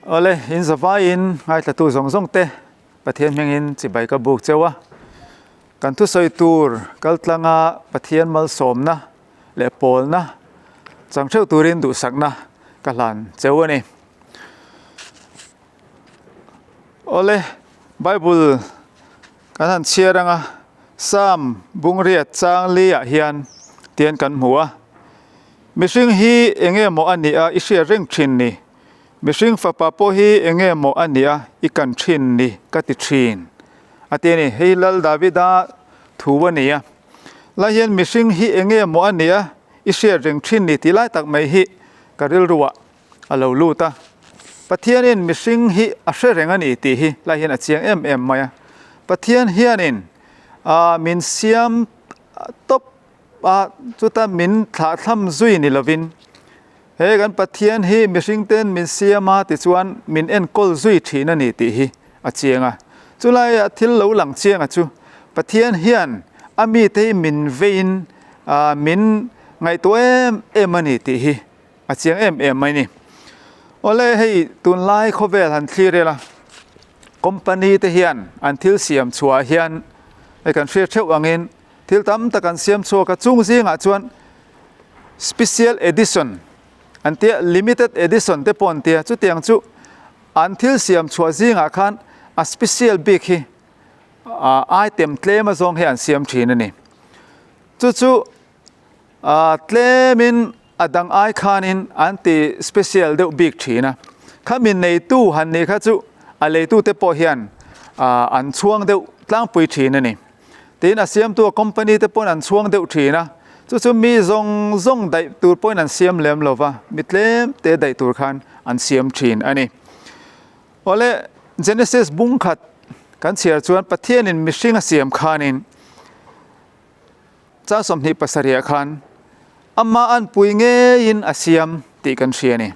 Awle, in zavaiin ngaithlatu zawng zawng te Pathian hmingin chibai ka buk cheu a. Kan thusawi tur kaltlanga Pathian malsawmna leh pawlna chang theuh turin duhsakna ka hlan cheu a ni. Awle, Bible kan han chhiar anga Psalm bungriat chang li ah hian tian kan hmu a. Mihring hi enge maw a nih a i hriat reng thin ni? Mihring fapa pawh hi enge maw a nih a i kan thin ni ka ti thin a ti a ni. Hei Lal Davida thu a ni a. Lai hian mihring hi enge maw a nih a i hriat reng thin ni tih lai tak mai hi ka rilruah a lo lut a. Pathianin mihring hi a hre reng a ni tih hi lai hian a chiang em em mai a. Pathian hianin min siam tawp a, chuta min thlahthlam zui ni lovin he kan Pathian hi mihring ten min siam a tichuan min enkawl zui thin a ni tih hi a chiang a. Chulaiah thil lo lang chiang a chu Pathian hian a mite hi min veiin min ngaihtuah em em a ni tih hi a chiang em em mai ni. Awle hei tunlai khawvel han thlir ila company te hian an thil siam chhuah hian hei kan hriat theuh angin thil tam tak an siam chhuak a chung zingah chuan special edition an tia limited edition te pawh an tia chutiang chu an thil siam chhuah zingah khan a special bik hi item tlem azawng hi an siam thin a ni. Chu chu Tlemin a dang ai khanin an ti special deuh bik thin a, khami neitu han nih kha chu a leitute pawh hian an chhuang deuh tlangpui thin a ni. Tin, a siamtu a company te pawhin an chhuang deuh thin a, chu chu mi zawng zawng daih tur pawhin an siam lem lo va, mi tlem te daih tur khan an siam thin a ni. Awle, Genesis bung khat kan chhiar chuan Pathianin mihring a siam khanin, Chang 27 ah khan ama anpui ngeiin a siam tih kan hria a ni.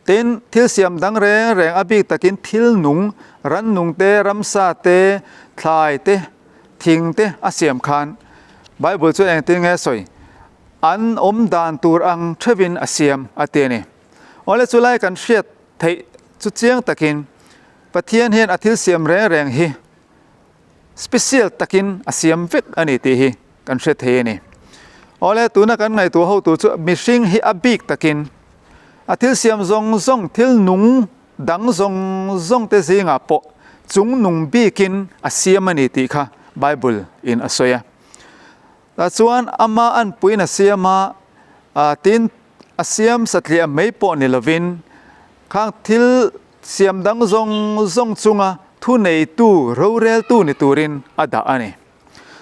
Tin, thil siam dang reng reng a bik takin thil nung, rannung te, ramsa te, thlai te, thing te a siam khan Bible chuan engtin nge a sawi? An awm dan tur ang theuhin a siam a ti a ni. Awle chulai kan hriat theih chu chiang takin Pathian hian a thil siam reng reng hi Special takin a siam vek a ni tih hi kan hre thei a ni. Awle, tuna kan ngaihtuah ho tur chu mihring hi a bik takin a thil siam zawng zawng, thil nung dang zawng zawng te zingah pawh chung nung bikin a siam a ni tih kha Bible in a sawi a. Tah chuan ama anpuiin a siam a, tin a siam satliah mai pawh ni lovin khang thil Siam dang zawng zawng chunga thuneitu, roreltu ni turin a dah a ni.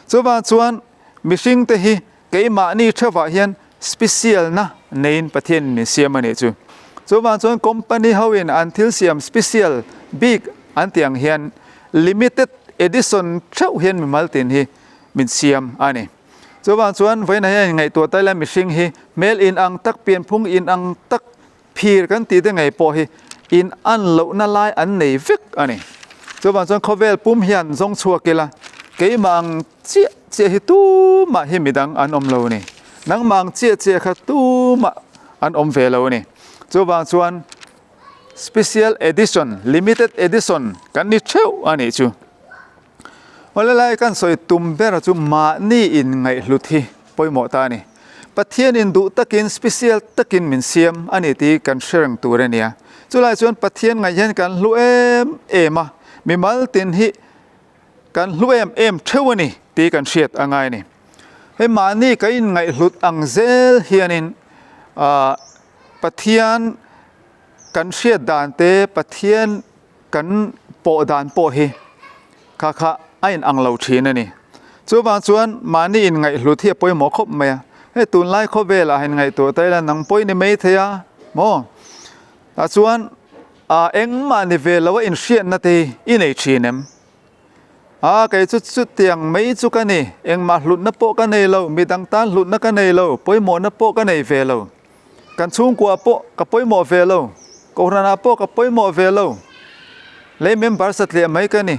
Chuvang chuan mihringte hi keimahni theuhah hian special-na neiin Pathianin min siam a nih chu. Chuvang chuan company hoin an thil siam special bik an tih ang hian limited edition theuh hian mimal tin hi min siam a ni. Chuvang chuan vawiinah hian ngaihtuah ta ila mihring hi hmel inang tak, pianphung inang tak, Phir kan tih te ngei pawh hi in an lohna lai an nei vek a ni. Chuvang chuan khawvel pum hian zawng chhuak ila, keimah ang chiah chiah hi tumah hi midang an awm lo a ni. Nangmah ang chiah chiah kha tumah an awm ve lo a ni. Chuvang chuan special edition, limited edition kan ni theuh a nih chu. Awle lai kan sawi tum ber chu mahni in ngaihhlut hi pawimawh ta a ni. Pathian in duh takin special takin min siam a ni tih kan hre reng tur a nia. Chulai chuan Pathian ngaih hian kan hlu em em a, mimal tin hi kan hlu em em theuh a ni tih kan hriat a ngai a ni. Hei mahni ka in ngaihhlut ang zel hianin Pathian kan hriat dan te Pathian Kan pawh dan pawh hi kha kha a in ang lo thin a ni. Chuvang chuan mahni in ngaihhlut hi a pawimawh khawp mai a. Hei tunlai khawvelah han ngaihtuah ta ila nang pawh i ni mai thei a maw? Tah chuan ah engmah ni ve lo a inhriatna te hi i nei thin em? Ah kei chu chutiang mai chu ka ni, engmah hlutna pawh ka nei lo, midang tan hlutna ka nei lo, pawimawhna pawh ka nei ve lo. Kan chhungkua pawh ka pawimawh ve lo, Kohhranah pawh ka pawimawh ve lo, lei member satliah mai ka ni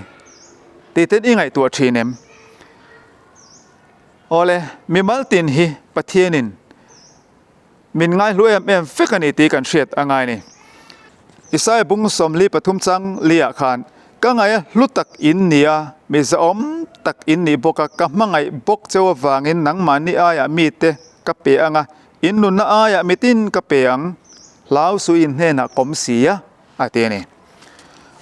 tih ten i ngaihtuah thin em? Awle, mimal tin hi Pathianin min ngaihlu em em vek a ni tih kan hriat a ngai a ni. Isaiah bung 43 chang liah khan, Ka ngaih a hlu tak in ni a, mi zahawm tak in nih bawk a, ka hmangaih bawk cheu avangin nangmahni aiah mite ka pe ang a, in nunna aiah mitin ka pe ang, hlau suh in hnenah kawm si a, a ti a ni.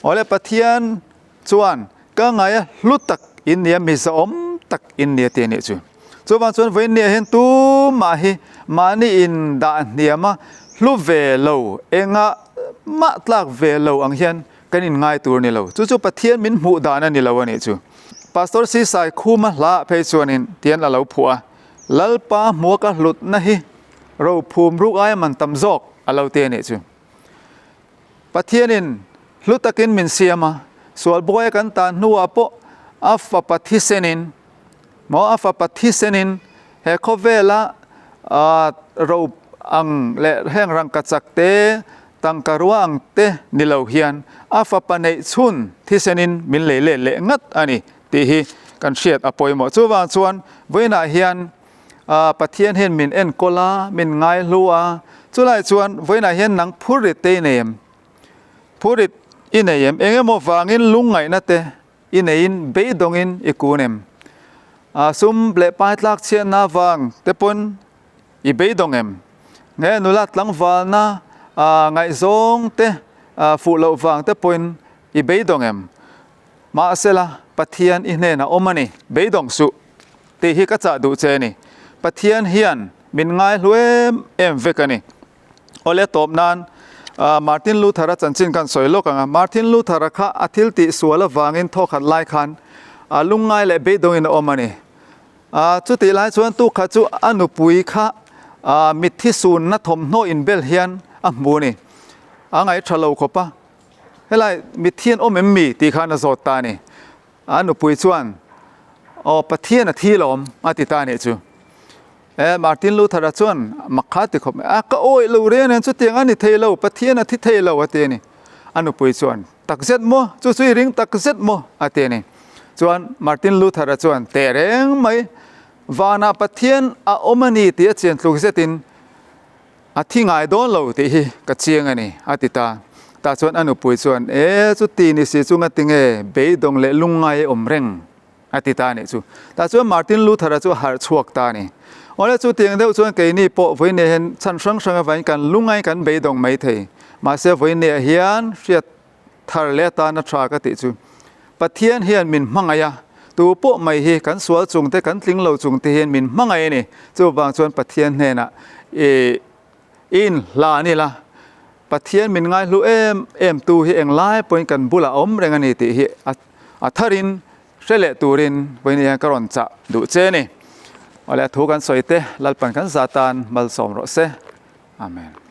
Awle Pathian chuan ka ngaih a hlu tak in ni a, mi zahawm tak in ni a ti a nih chu. Chuvang chuan vawiin hian tumah hi mahni in dah hniam a, hlu ve lo, engah mah tlak ve lo ang hian kan in ngai tur a ni lo. Chu chu Pathian min hmuh dan a ni lo a nih chu. Pastor Sisai Khuma hla phei chuanin tian a lo phuah a, Lalpa hmuaka hlutna hi rophum ruk aia man tam zawk a lo ti a nih chu. Pathianin hlu takin min siam a, sual buaia kan tan hnuah pawh a fapa thisenin, maw a fapa thisenin he khawvela ro ang leh heng rangkachak te, tangka rua ang te ni lo hian a fapa neih chhun thisenin min lei let leh ngat a ni tih hi kan hriat a pawimawh. Chuvang chuan vawiinah hian Pathian hian min enkawl a, min ngaihlu a, chulai chuan vawiinah hian nang phurrit te i nei em? Phurrit i nei em? Eng emaw vangin lungngaihna te i neiin beidawngin i kun em? Sum leh pai tlak chhiatna vang te pawn i beidawng em? Nge nula tlangvalna ngaihzawng te fuh loh vang te pawhin i beidawng em? Mahsela, Pathian i hnenah awm a ni, beidawng suh, tih hi ka chah duh che a ni. Pathian hian min ngaihlu em em vek a ni. Awle tawp nan Martin Luther-a chanchin khan sawi lawk ang a, Martin Luther-a kha a thil tih sual avangin thawkhat lai khan a lungngai leh beidawngin a awm a ni. Chutih lai chuan tukha chu a nupui kha mitthi sunna thawmhnaw inbel hian a hmu a ni. A ngaihṭha lo khawp a. Helai mitthi an awm em mi? tih khan a zawt ta a ni. A nupui chuan, Aw, Pathian a thi lawm, a ti ta a nih chu. E, Martin Luther-a chuan mak kha ti khawp mai, A, ka awih lo reng reng, chutiang a ni thei lo, Pathian a thi thei lo, a ti a ni. A nupui chuan, Tak zet maw? Chu chu i ring tak zet maw? a ti a ni. Chuan Martin Luther-a chuan, Teh reng mai, vanah Pathian a awm a ni tih a chian tluk zetin, A thi ngai dawn lo tih hi ka chiang a ni, a ti ta. Tah chuan a nupui chuan, E, chuti ni si chu ngatinge beidawng leh lungngai a awm reng? a ti ta a nih chu. Tah chuan Martin Luther-a chu a harh chhuak ta a ni. Awle chutiang deuh chuan keini pawh vawiinei hian chhan hrang hrang avangin kan lungngai kan beidawng mai thei. Mahse vawiineiah hian hriat thar leh atana tha ka tih chu Pathian hian min hmangaih a, tu pawh mai hi kan sual chung te kan tling lo chung te hian min hmangaih a ni. Chuvang chuan Pathian hnenah i inhlan ila, Pathian min ngaihlu em em tu hi englai pawhin kan bulah a awm reng a ni tih hi a tharin hre leh turin vawiin hian ka rawn chah duh che a ni. Awle a thu kan sawi te Lalpan kan za tan malsawm rawh se. Amen.